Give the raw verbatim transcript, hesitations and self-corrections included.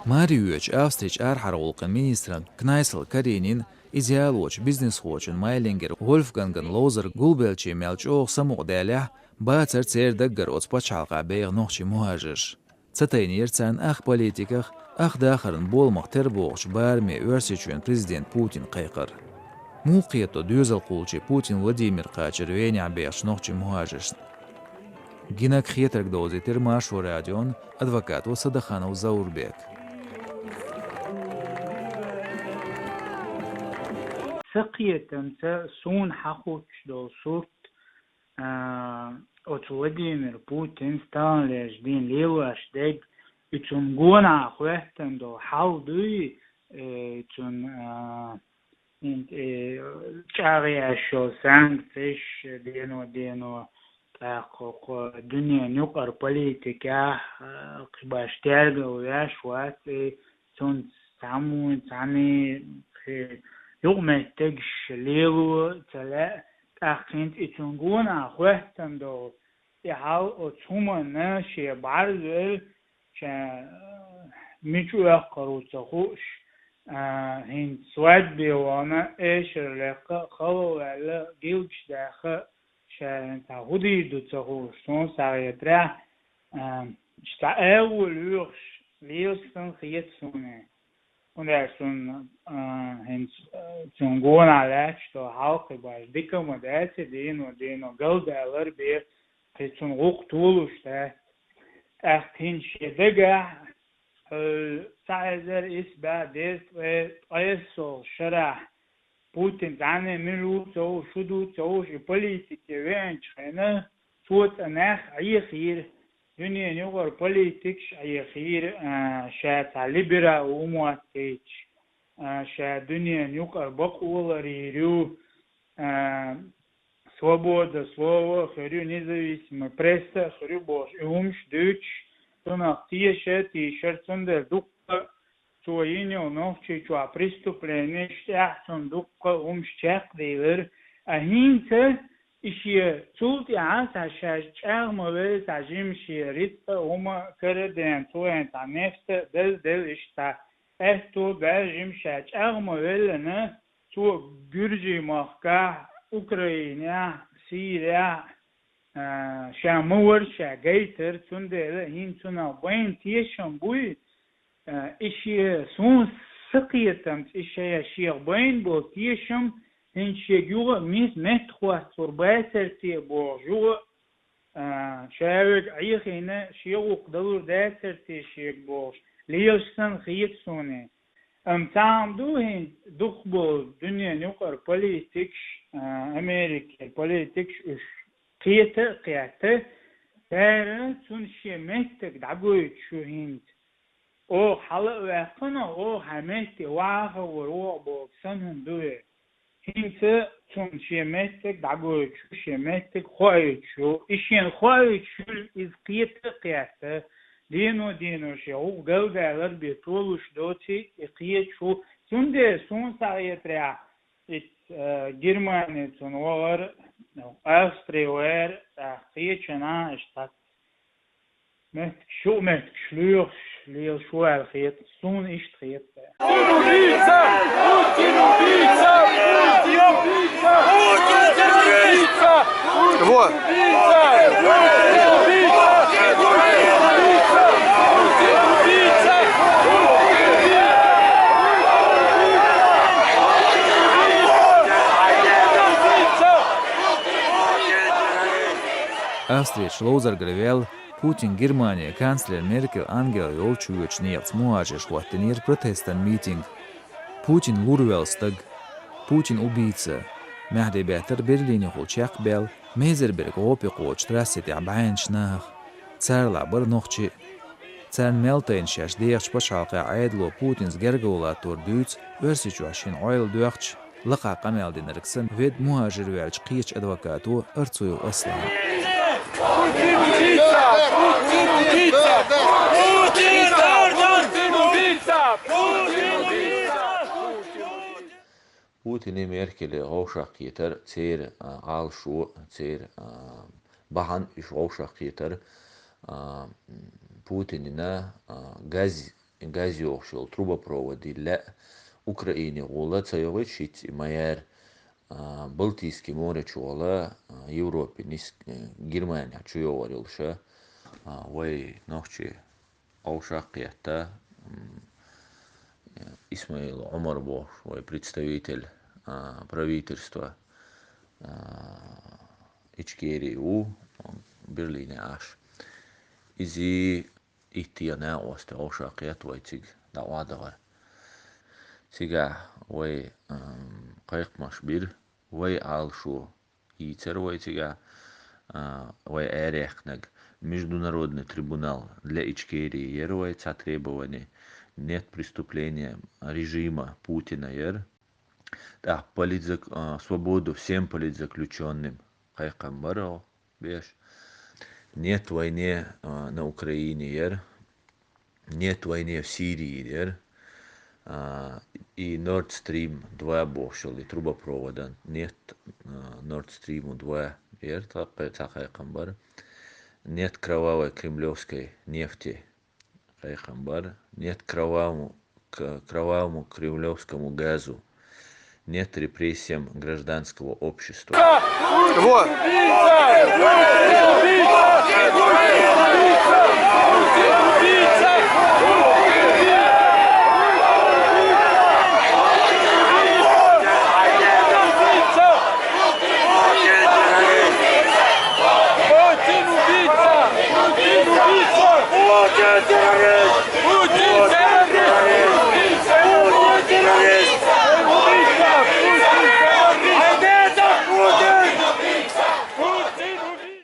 Маре йоьдучу Австрин арахьара гӀуллакхийн министран Кнайсел Каринин, иза ялочу бизнесхочун Майлингер Вольфганган ловзар гулбеллачий мел чӀогӀа самукъадаьллехь, бацара церан даггара оцу пачхьалкхехь беха нохчийн мухӀажарш. Ца тайнера царна ах политиках, ах дахаран боламах тера богӀучу бараме Оьрсийчоьнан президент Путин кхайкхар. Муха кхетадо доьзалхочо Путин Владимир кхачар Венехь бехачу нохчийн мухӀажаршна? Гинарг хетарг довзийтира Маршо радион адвокато Садаханов Заурбека. Сан кхетамца суна хьахуттуш долу сурт, а, оцу Владимир Путин стагана лежа дийна лелош дерг, и цунна гонахь хӀоьттина долу хьал дуй, э, и цунна, а, хӀинца, э, чӀагӀъеш йолу санкцеш, дено-дено, тӀаккха кху дуьненан юкъара политикехь, а, кхин баш тергал веш вац, и цунца цхьаммо, цхьанне кхин юкъаметтигаш лело ца лаьа, тӀаккха хӀинца и цунна гонахь хӀоьттина долу и хьал оцу хӀуманна шен бӀаьрзавелла, ша мича оьккхур ву ца хууш, а, хӀинца свадьбе вахана эшар лекха а, хала а ваьлла, гилгаш даьхна а, ша хӀинца хӀун дийр ду ца хууш, суна схьахетарехь, а, цхьа агӀо лоьхуш лелаш санна хета суна. ХӀунда аьлча цунна, а, хӀинца, а, цунна гонахь лаьтташ долу хьал кхин баш дика ма дац, дийно-дийно галдаьлар бен кхин цунна гӀуллакх толуш дац. ТӀаккха хӀинца шен дагахь, хьо цхьа эзар исс бӀе дезткъе ткъайоьсналгӀачу шарахь Путин цхьанне мила ву ца хууш, шу ду ца хууш, и политике веанчу хенахь, цо цкъа нах Ӏехийра, дуьненан юкъара политикаш Ӏехийра, а, ша цхьа либерал ву моттуьйтуш, а, ша дуьненан юкъара бакъо ларйийр ю, а, свобода слова хир ю, независимая пресса хир ю бохуш, и хӀумаш дуьйцуш, цунах теша а тийшира, цундела дуккха а цо йина йолу Нохчийчохь преступленеш тӀехь цунна дуккха а хӀумаш чекхдийлира. А хӀинца и шен цул тӀаьхьа цхьа ша чӀагӀ ма велла, цхьа жима шен рицкъа а, хӀума а кара а деана, цо вайн цхьа нефс а дазделла, иштта цхьа аьтто баьлла жима ша чӀагӀ ма веллина, цо Гуьржийн махкахь, Украинехь, Сирехь, а, ша ма вара ша гайтар, цундела хӀинца цунах байна тешам буй, а, и шен суна сан кхетамца, и шен шех байна болу тешам, хӀинца шега юха а мис-, меттахотталур бацар те бохуш, юха а, а, ша верг Ӏехийна, шен гӀуллакх далур дацар те шега бохуш, лелаш санна хета суна. Амма цхьа хӀума ду хӀинца дукхахболу дуьненан юкъара политикаш, а, Америкера политикаш уьш кхета а кхетта, цара цунна шен меттиг дӀагойтуш ю хӀинца. Оха хьала а ваьккхина, оха хьан метте ваха а вара вогӀу боху санна хӀума ду вай. ХӀинца цунна шен меттиг дӀагойтуш ю, шен меттиг хоуьйтуш ю. И шена хоуьйтуш хуьлу иза кхета а кхетта, дийно-дийно шен гӀуллакх галдаьлар бен толуш доций, и кхеташ ву. Цундела суна схьахетарехь, итт, а, Германи цунна вахара, Австри вара, тӀаккха кхечанхьа иштта меттигаш, шух меттигаш лоьхуш лелаш ву аьлла хета, суна иштта хета. Вот. Австрерчу ловзаргара ваьлла, Путин Германин канцлер Меркель Ангела йолчу воьдучу некъаца мухӀажарш хӀоттийнера протестан митинг. Путин лур ваьлла стаг. Путин убийца. Маьхьарий беттара Берлинехула чекхбаьлла, мезар берг гӀопе кхочу трасси тӀехь бӀаьнначу нахах. Царалахь бара нохчий а. Царна мел тайна шаьш дехачу пачхьалкхехь Ӏедало Путинца гергарло латтор дуьйцу Оьрсийчохь шена Ӏойла доьхча, лакхахь къамел динарг санна, ведда мухӀажар ваьллачу кхечу адвокато Арцуев Аслана. Путине, Меркеле вовшахкхетар церан, а, Ӏалашо, церан, а, бахьана уьш вовшахкхетар, а, Путинина, а, газ газ йохуш йолу трубопровод йилла, Украине гӀула ца йогӀуьйтуш хӀинца и ма яра, а, Балтийский море чу гӀула, а, Европе нис-, э, Германия чу йогӀур йолуша, а, вай нохчий Ӏовшах а кхетта, м, Исмаил Ӏумар бохуш вай представитель, а, правительства, а, Ичкерии ву, Берлине Ӏаш. Иза итт я накъост Ӏовшах кхетта вай цига дӀакъовдахар. Цигахь вай, м, кхайкхамаш бира, вай Ӏалашо йийцира вай цигахь, а, вай араяьккхинарг. Международный трибунал для Ичкерии яра вай цхьа требование. Нет преступления режима Путина яра. ТӀаккха политзак-, а, свободу всем политзаключённым кхайкхам бара беш. Нет войне, а, на Украине яра. Нет войне в Сирии яра. А, и Nord Stream два бохуш йолу и трубопроводан нет, а, Nord Stream два яра, цхьа кхай-, цхьа кхайкхам бара. Нет кровавой кремлевской нефти кхайкхам бара. Нет кровавому, к-, кровавому кремлевскому газу. Нет репрессиям гражданского общества. Вот.